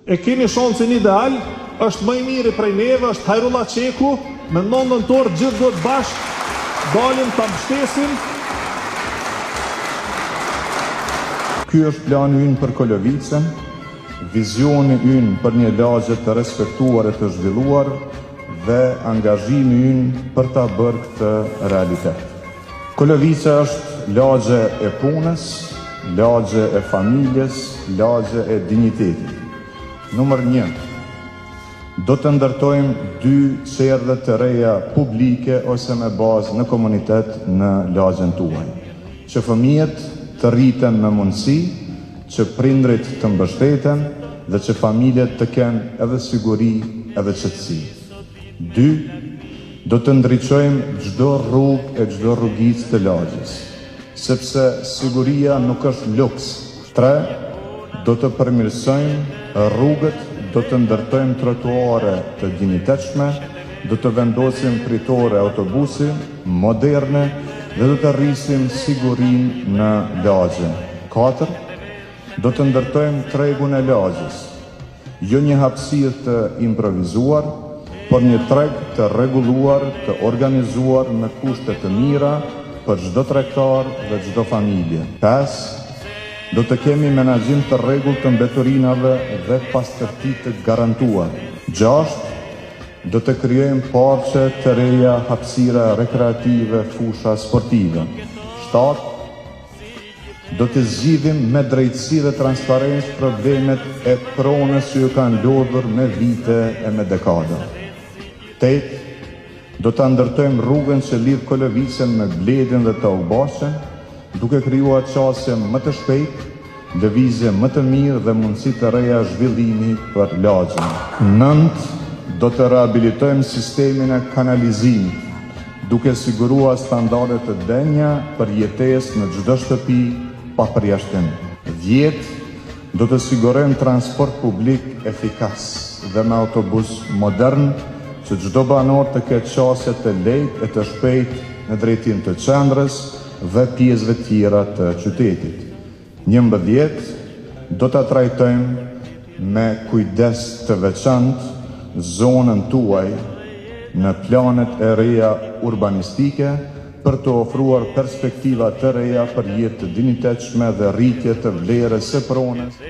E kemi shansin ideal, është më i miri prej neve, është Hajrulla Çeku, me 9 nëntor gjithë duhet bashkë, dalim ta mbështesim. Ky është plani ynë për Kolovicën, vizioni ynë për një lagje të respektuar e të zhvilluar dhe angazhimi ynë për ta bërë këtë realitet. Kolovica është lagje e punës, lagje e familjes, lagje e dinjitetit. Numër 1. Do të ndërtojmë dy çerdhe të reja publike ose me bazë në komunitet në lagjen tuaj. Që fëmijët të rriten me mundësi, që prindërit të mbështeten dhe që familjet të kenë edhe siguri edhe qetësi. 2. Do të ndriçojmë çdo rrugë e çdo rrugicë të lagjes, sepse siguria nuk është luks. 3. Do të përmirësojmë rrugët, do të ndërtojmë trotuare të dinjitetshme, do të vendosim pritore autobusi moderne dhe do të rrisim sigurinë në lagje. 4. Do të ndërtojmë tregun e lagjes. Jo një hapësirë të improvizuar, por një treg të rregulluar, të organizuar me kushte të mira për çdo tregtar dhe çdo familje. 5. Do të kemi menaxhim të rregullt të mbeturinave dhe pastërti të garantuar. 6. Do të krijojmë parqe të reja, hapësira rekreative, fusha sportive. 7. Do të zgjidhim me drejtësi dhe transparencë problemet e pronës që ju kanë lodhur me vite e me dekada. 8. Do ta ndërtojmë rrugën që lidh Kolovicën me Bledin dhe Taukbahqen, duke krijuar qasje më të shpejtë, lëvizje më të mirë dhe mundësi të reja zhvillimi për lagjen. 9. Do të rehabilitojmë sistemin e kanalizimit, duke siguruar standarde të denja për jetesë në çdo shtëpi pa përjashtim. 10. Do të sigurojmë transport publik efikas dhe me autobus modern që çdo banor të ketë qasje të lehtë e të shpejtë në drejtim të qendrës dhe pjesëve tjera të qytetit. 11. Do ta trajtojmë me kujdes të veçantë zonën tuaj në planet e reja urbanistike për të ofruar perspektiva të reja për jetë të dinjitetshme dhe rritje të vlerës së pronës.